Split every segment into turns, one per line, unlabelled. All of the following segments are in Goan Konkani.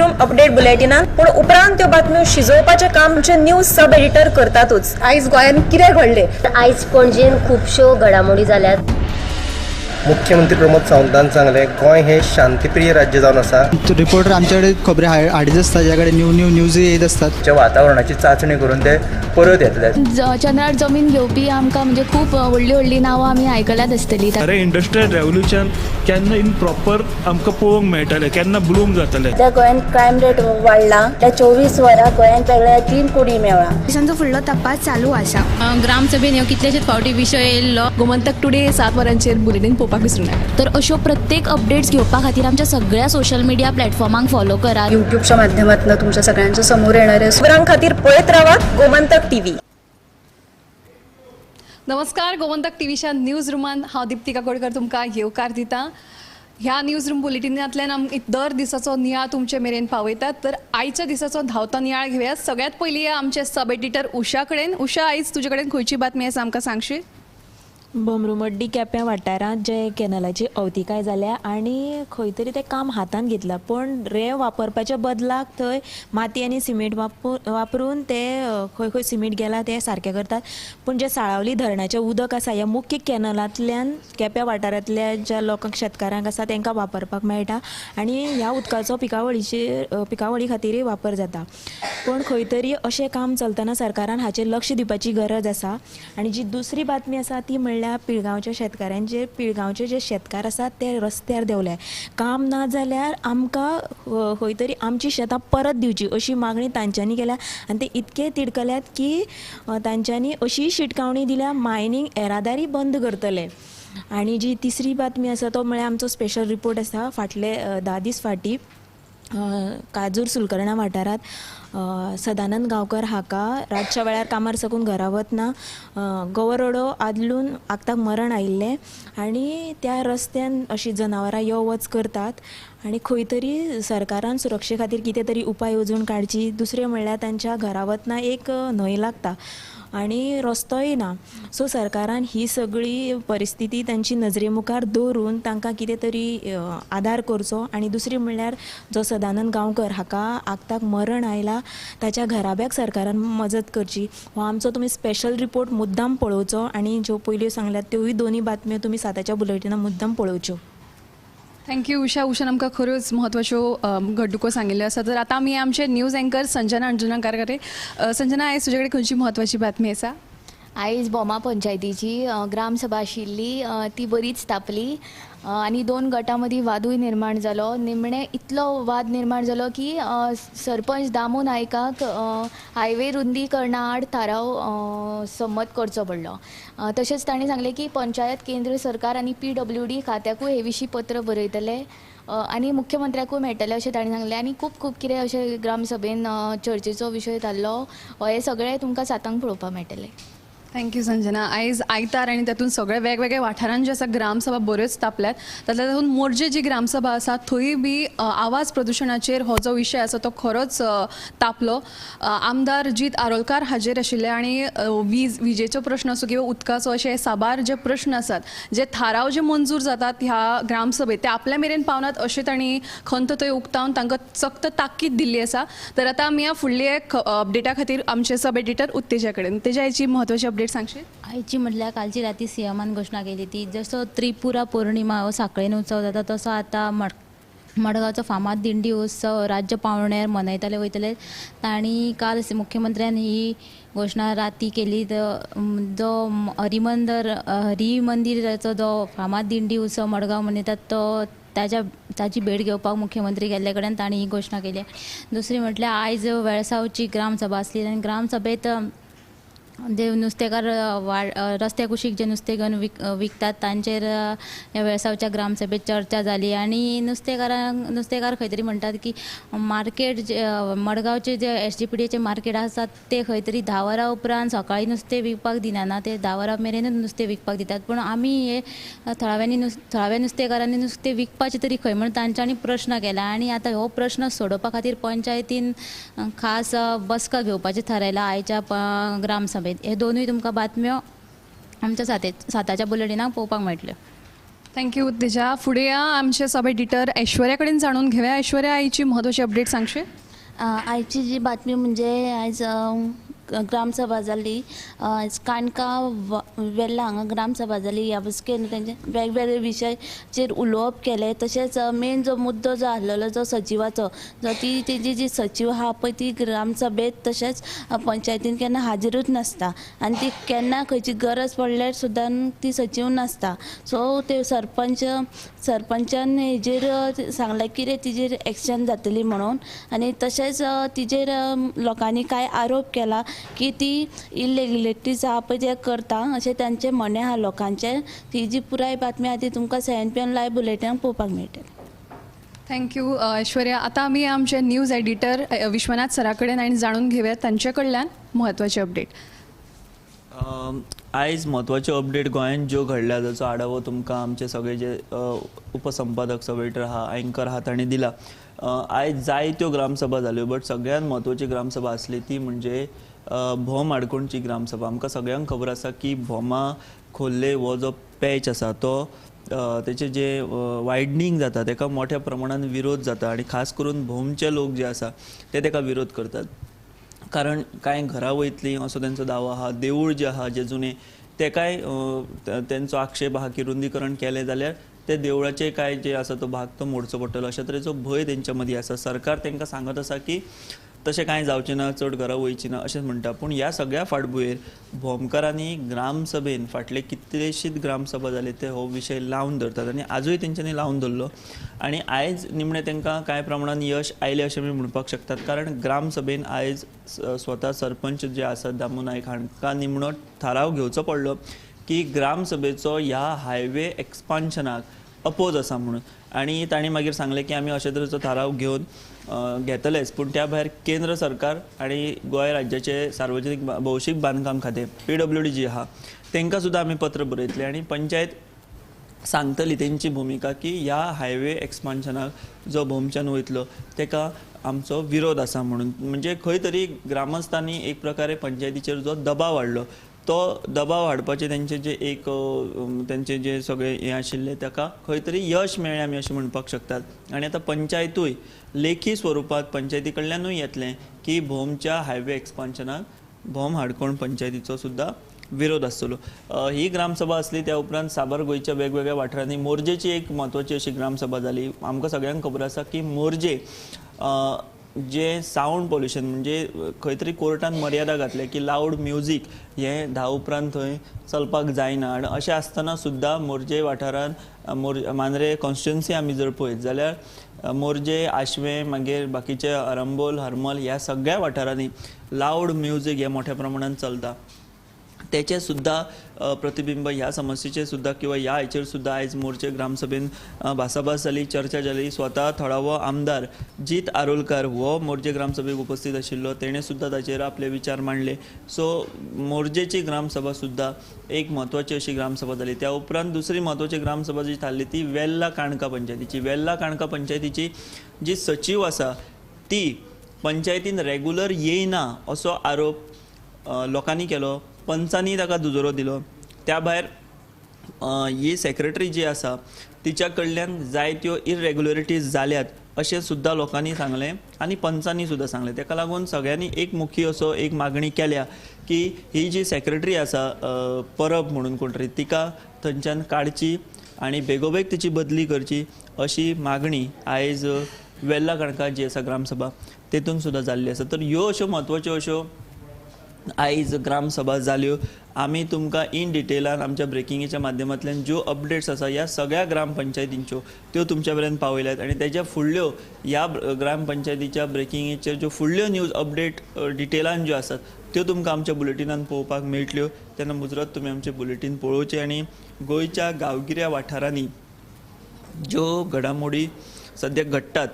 रूम अपडेट बुलेटिनान. पूण उपरांत त्यो बातम्यो शिजोवपाचें काम आमचे न्यूज सब एडिटर करतातूच.
आयज गोंयांत कितें घडलें?
आयज पणजेन खुबश्यो घडामोडी जाल्यात.
मुख्यमंत्री प्रमोद सावंतान सांगलें, गोंय हें शांतीप्रिय राज्य जावन आसा.
रिपोर्टर आमच्याकडे खबरी हाडीत आसता, ज्या कडेन न्यू न्यू न्यूजय येत आसतात.
वातावरणाची चांचणी करून ते परत येतले.
चंद्रार जमीन घेवपी आमकां म्हणजे खूब व्हडलीं व्हडलीं नांवां आमी आयकल्यात आसतलीं.
अरे, इंडस्ट्रियल रेवोल्युशन केन्ना इन प्रॉपर आमकां पळोवंक मेळटलें, केन्ना ब्लूम जातलें?
सध्या गोंयांत क्रायम रेट वाडला. त्या 24 वरां गोंयांत वेगळ्या 3 कुडी मेवळा.
पोलिसांचो फुडलो तपास चालू आसा.
ग्रामसभेन ह्यो कितलेशेच फावटी विशय येयल्लो.
गोमंतक टुडे 7 वरांचेर बुलेटीन पळोवपाक विसरूं नाका.
तर अश्यो प्रत्येक अपडेट्स घेवपा खातीर आमच्या सगळ्या सोशल मिडिया प्लॅटफॉर्मांक फॉलो करात.
युट्यूबच्या माध्यमातून तुमच्या सगळ्यांच्या समोर येणारे.
खबरां खातीर पळयत रावात गोमंतक टीव्ही.
नमस्कार, गोमंतक टीव्हीच्या न्यूज रुमान हांव दीप्ती काकोडकर तुमकां येवकार दिता. ह्या न्यूज रूम बुलेटिनांतल्यान आमी दर दिसाचो नियाळ तुमचे मेरेन पावयतात. तर आयच्या दिसाचो धांवतो नियाळ घेवया. सगळ्यात पयलीं आमचे सब एडिटर उषा कडेन. उषा, आयज तुजे कडेन खंयची बातमी आसा, आमकां सांगशी?
बमरुमड्डी केप्यां वाठारांत जे कॅनलाची अवतिकाय जाल्या आनी खंय तरी तें काम हातांत घेतलां, पूण रेंव वापरपाच्या बदलाक थंय माती आनी सिमेंट वापरून ते खंय खंय सिमेंट गेला तें सारकें करतात. पूण जें साळावली धरणाचें उदक आसा, ह्या मुख्य कॅनलांतल्यान केप्यां वाठारांतल्या ज्या लोकांक, शेतकारांक आसा तांकां वापरपाक मेळटा आनी ह्या उदकाचो पिकावळी खातीरय वापर जाता. पूण खंय तरी अशें काम चलतना सरकारान हाचेर लक्ष दिवपाची गरज आसा. आनी जी दुसरी बातमी आसा ती म्हणल्यार पिळगांवच्या शेतकारांचेर, पिळगांवचे जे शेतकार आसात ते रस्त्यार देंवले. काम ना जाल्यार आमकां खंय तरी आमची शेतां परत दिवची अशी मागणी तांच्यांनी केल्या आनी ते इतके तिडकल्यात की तांच्यांनी अशी शिटकावणी दिल्या, मायनींग येरादारी बंद करतले. आनी जी तिसरी बातमी आसा तो म्हळ्यार आमचो स्पेशल रिपोर्ट आसा. फाटले 10 दीस फाटीं काजूर सुलकर्णा वाठारांत सदानंद गांवकर हाका रातच्या वेळार कामार साकून घरा वतना गवरडो आदलून आगताक मरण आयिल्लें आनी त्या रस्त्यान अशीं जनावरां यो वच करतात आनी खंय तरी सरकारान सुरक्षे खातीर कितें तरी उपाय येवजण काडची. दुसरें म्हणल्यार तांच्या घरा वतना एक न्हंय लागता आनी रस्तोय ना. सो सरकारान ही सगळी परिस्थिती तांची नजरे मुखार दवरून तांकां कितें तरी आदार करचो. आनी दुसरी म्हणल्यार जो सदानंद गांवकर हाका आगताक मरण आयला ताच्या घराब्याक सरकारान मजत करची. हो आमचो तुमी स्पेशल रिपोर्ट मुद्दाम पळोवचो आनी ज्यो पयल्यो सांगल्यात त्योय दोनूय बातम्यो तुमी 7च्या बुलेटिनाक मुद्दाम पळोवच्यो.
Thank you Usha. उषान आमकां खऱ्योच म्हत्वाच्यो घडणुको सांगिल्ल्यो आसा. तर आतां आमी आमचे न्यूज एंकर संजना अंजुनाकार कडेन. संजना, आयज तुजे कडेन खंयची म्हत्वाची बातमी आसा?
आयज भोमा पंचायतीची ग्रामसभा आशिल्ली, ती बरीच तापली आनी 2 गटां मदीं वादूय निर्माण जालो. निमणें इतलो वाद निर्माण जालो की सरपंच दामू नायकाक हायवे रुंदीकरणा आड थाराव संमत करचो पडलो. तशेंच तांणी सांगलें की पंचायत केंद्र सरकार आनी PWD खात्याकूय हे विशीं पत्र बरयतले आनी मुख्यमंत्र्याकूय मेळटलें अशें तांणी सांगलें. आनी खूब खूब कितें अशें ग्रामसभेन चर्चेचो विशय थारलो. हें सगळें तुमकां 7 पळोवपाक मेळटलें.
Thank you Sanjana. आयज आयतार आनी तातूंत सगळे वेगवेगळे वाठारांत जे आसा ग्रामसभा बऱ्योच तापल्यात. तातूंतल्या तातूंत मोरजे जी ग्रामसभा आसा थंय बी आवाज प्रदुशणाचेर हो जो विशय आसा तो खरोच तापलो. आमदार जीत आरोलकार हाजेर आशिल्ले आनी विजेचो प्रश्न आसूं किंवा उदकाचो, अशे साबार जे प्रश्न आसात, जे थाराव जे मंजूर जातात ह्या ग्रामसभेत ते आपल्या मेरेन पावनात अशें तांणी खंत थंय उक्तावन तांकां सक्त ताकीद दिल्ली आसा. तर आतां आमी ह्या फुडली एक अपडेटा खातीर आमचे सब एडिटर उत्तेजा कडेन. उत्तेजा, आयची म्हत्वाची अपडेट सांगशीत?
आयची म्हटल्यार कालची राती सीएमान घोशणा केली ती जसो त्रिपुरा पौर्णिमा हो साखळेन उत्सव जाता तसो आतां मडगांवचो फामाद दिंडी उत्सव राज्य पावंड्यार मनयतले वयतले. तांणी काल मुख्यमंत्र्यान ही घोशणा राती केली. जो हरिमंदिराचो जो फामाद दिंडी उत्सव मडगांव मनयतात तो ताची भेट घेवपाक मुख्यमंत्री गेल्ले कडेन तांणी ही घोशणा केली. दुसरी म्हटल्यार आयज वेळसांवची ग्रामसभा आसली आनी ग्रामसभेंत जे नुस्तेकार रस्त्या कुशीक जे नुस्तें घेवन विकतात तांचेर ह्या वेळसांवच्या ग्रामसभेत चर्चा जाली आनी नुस्तेकार खंय तरी म्हणटात की मार्केट जे मडगांवचे जे SDPDचे मार्केट आसा ते खंय तरी 10 वरां उपरांत सकाळीं नुस्तें विकपाक दिना, ते 10 वरां मेरेनूच नुस्तें विकपाक दितात. पूण आमी हे थळाव्या नुस्तेकारांनी नुस्तें विकपाचें तरी खंय म्हूण तांच्यांनी प्रश्न केला आनी आतां हो प्रश्न सोडोवपा खातीर पंचायतीन खास बसका घेवपाचें थारायलां आयच्या ग्रामसभेत. हे दोनूय तुमकां बातम्यो आमच्या 7च्या बुलेटिनाक पळोवपाक मेळटल्यो.
Thank you तेजा. फुडें या आमचे सब एडिटर ऐश्वर्या कडेन जाणून घेवया. ऐश्वर्या, आयची म्हत्वाची अपडेट सांगशी?
आयची जी बातमी म्हणजे आयज ग्रामसभा जाली. आयज काणका वेल्ला हांगा ग्रामसभा जाली. ह्या बसकेन तेंचे वेगवेगळे विशयाचेर उलोवप केलें. तशेंच मेन जो मुद्दो जो आसलेलो जो सचिवाचो, जो ती तेजी जी सचीव आहा पळय ती ग्रामसभेत तशेंच पंचायतीन केन्ना हाजीरूच नासता आनी ती केन्ना खंयची गरज पडल्यार सुद्दां ती सचीव नासता. सो ते सरपंचान हेजेर सांगलें कितें तिजेर एक्शन जातली म्हणून. आनी तशेंच तिजेर लोकांनी कांय आरोप केला की ती इलिगलिटीज आहा पळय ते करता अशें तांचें म्हणणें आहा लोकांचें. ती जी पुराय बातमी आहा ती तुमकां 7 PM live बुलेटिनाक पळोवपाक मेळटली.
Thank you Aishwarya. आतां आमी आमचे न्यूज एडिटर विश्वनाथ सरा कडेन आनी जाणून घेवया तांचे कडल्यान म्हत्वाचे अपडेट.
आयज म्हत्वाच्यो अपडेट गोंयांत ज्यो घडल्या जाचो आढावो तुमकां आमचे सगळे जे उपसंपादक सब एडिटर आहा, एंकर आहा तांणी दिला. आयज जायत्यो ग्रामसभा जाल्यो, बट सगळ्यांत म्हत्वाची ग्रामसभा आसली ती म्हणजे भोम आडकोणची ग्रामसभा. आमकां सगळ्यांक खबर आसा की भोमा खोल्ले हो जो पॅच आसा तो तेचे जे वायडनींग जाता तेका मोठ्या प्रमाणान विरोध जाता आनी खास करून भोमचे लोक जे आसा ते तेका विरोध करतात, कारण कांय घरां वयतलीं असो तेंचो दावो आहा. देवूळ जे आहा जे जुने तेकाय तेंचो आक्षेप आहा की रुंदीकरण केलें जाल्यार ते देवळाचे कांय जे आसा तो भाग तो मोडचो पडटलो, अशा तरेचो भंय तेंच्या मदीं आसा. सरकार तेंकां सांगत आसा की तशें कांय जावचें ना, चड घरां वयचीं ना अशें म्हणटा. पूण ह्या सगळ्या फाटभुंयेर भोमकारांनी ग्रामसभेन फाटले कितलेशीच ग्रामसभा जाले ते हो विशय लावन धरतात आनी आजूय तेंच्यांनी लावन धरलो आनी आयज निमणें तांकां कांय प्रमाणान यश आयलें अशें आमी म्हणपाक शकतात, कारण ग्रामसभेन आयज स्वता सरपंच जे आसात दामू नायक हांकां निमणो थाराव घेवचो पडलो की ग्रामसभेचो ह्या हायवे एक्सपान्शनाक अपोज आसा म्हणून. आनी तांणी मागीर सांगलें की आमी अशे तरेचो थाराव घेवन घेतलेच, पूण त्या भायर केंद्र सरकार आनी गोंय राज्याचे सार्वजनीक भौशीक बांदकाम खातें PWD जी आहा तांकां सुद्दां आमी पत्र बरयतले आनी पंचायत सांगतली तेंची भुमिका की ह्या हायवे एक्सपान्शनाक जो भोमच्यान वयतलो तेका आमचो विरोध आसा म्हणून. म्हणजे खंय तरी ग्रामस्थांनी एक प्रकारे पंचायतीचेर जो दबाव हाडलो तो दबाव हाडपाचे तेंचे जे एक तेंचे जे सगळे हें आशिल्लें ताका खंय तरी यश मेळ्ळें आमी अशें म्हणपाक शकतात. आनी आतां पंचायतूय लेखी स्वरुपांत पंचायती कडल्यानूय येतलें की भोमच्या हायवे एक्सपान्शनाक भोम हाडकोण पंचायतीचो सुद्दां विरोध आसतलो. ही ग्रामसभा आसली. त्या उपरांत साबार गोंयच्या वेगवेगळ्या वाठारांनी मोरजेची एक म्हत्वाची अशी ग्रामसभा जाली. आमकां सगळ्यांक खबर आसा की मोरजे जे सावंड पोल्युशन म्हणजे खंय तरी कोर्टान मर्यादा घातल्या की लावड म्युजीक हें 10 उपरांत थंय चलपाक जायना, आनी अशें आसतना सुद्दां मोरजे वाठारांत मांद्रे कॉन्स्टिट्युएन्सी आमी जर पळयत जाल्यार मोरजे, आशवें, मागीर बाकीचे अरंबोल, हरमल ह्या सगळ्या वाठारांनी लावड म्युजीक हें मोठ्या प्रमाणान चलता. तेचें सुद्दां प्रतिबिंब ह्या समस्येचेर सुद्दां किंवा ह्या हेचेर सुद्दां आयज मोरजे ग्रामसभेन भासाभास जाली, चर्चा जाली. स्वता थळावो आमदार जीत आरोलकार हो मोरजे ग्रामसभेक उपस्थित आशिल्लो, तेणें सुद्दां ताचेर आपले विचार मांडले. सो मोरजेची ग्रामसभा सुद्दां एक म्हत्वाची अशी ग्रामसभा जाली. त्या उपरांत दुसरी म्हत्वाची ग्रामसभा जी थारली ती वेल्ला काणका पंचायतीची. वेल्ला काणका पंचायतीची जी सचीव आसा ती पंचायतीन रेगुलर येयना असो आरोप लोकांनी केलो, पंचांनी ताका दुजोरो दिलो. त्या भायर ही सेक्रेटरी जी आसा तिच्या कडल्यान जायत्यो इरेग्युलरिटीज जाल्यात अशें सुद्दां लोकांनी सांगलें आनी पंचांनी सुद्दां सांगलें. ताका लागून सगळ्यांनी एक मुखी असो एक मागणी केल्या की ही जी सेक्रेटरी आसा परब म्हणून कोण तरी तिका थंयच्यान काडची आनी बेगोबेग तिची बदली करची अशी मागणी आयज वेल्ला काणका जी आसा ग्रामसभा तेतून सुद्दां जाल्ली आसा. तर ह्यो अश्यो म्हत्वाच्यो अश्यो आयज ग्रामसभा जाल्यो. आमी तुमकां इन डिटेलान आमच्या ब्रेकिंगेच्या माध्यमांतल्यान ज्यो अपडेट्स आसा ह्या सगळ्या ग्रामपंचायतींच्यो त्यो तुमच्या मेरेन पावयल्यात आनी तेज्या फुडल्यो ह्या ग्रामपंचायतीच्या ब्रेकिंगेच्यो ज्यो फुडल्यो न्यूज अपडेट डिटेलान ज्यो आसात त्यो तुमकां आमच्या बुलेटिनान पळोवपाक मेळटल्यो. तेन्ना मुजरत तुमी आमचें बुलेटीन पळोवचें आनी गोंयच्या गांवगिऱ्या वाठारांनी ज्यो घडामोडी सद्याक घडटात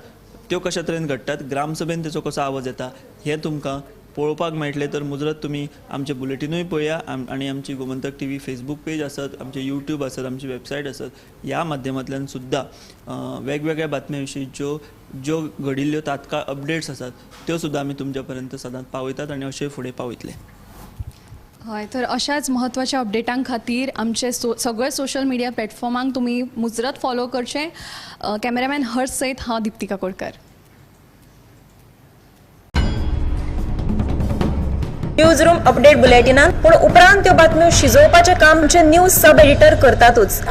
त्यो कशा तरेन घडटात, ग्रामसभेन तेचो कसो आवाज येता हें तुमकां पळोवपाक मेळटलें. तर मुजरत तुमी आमचें बुलेटिनूय पळया आनी आमची गोमंतक टीव्ही फेसबूक पेज आसत, आमचें यूट्यूब आसत, आमची वेबसायट आसत, ह्या माध्यमांतल्यान सुद्दां वेगवेगळ्या बातम्यां विशीं ज्यो ज्यो घडिल्ल्यो तात्काळ अपडेट्स आसात त्यो सुद्दां आमी तुमच्या पर्यंत सदांच पावयतात आनी अशें फुडें पावयतले.
हय, तर अशाच म्हत्वाच्या अपडेटां खातीर आमचे सगळे सोशल मिडिया प्लॅटफॉर्मांक तुमी मुजरत फॉलो करचें. कॅमेरामॅन हर्ष सयत हांव Dipti Kakodkar.
News room update बुलेटिनान पूण उपरांत त्यो बातम्यो शिजोवपाचें काम आमचे न्यूज सब एडिटर करतातूच.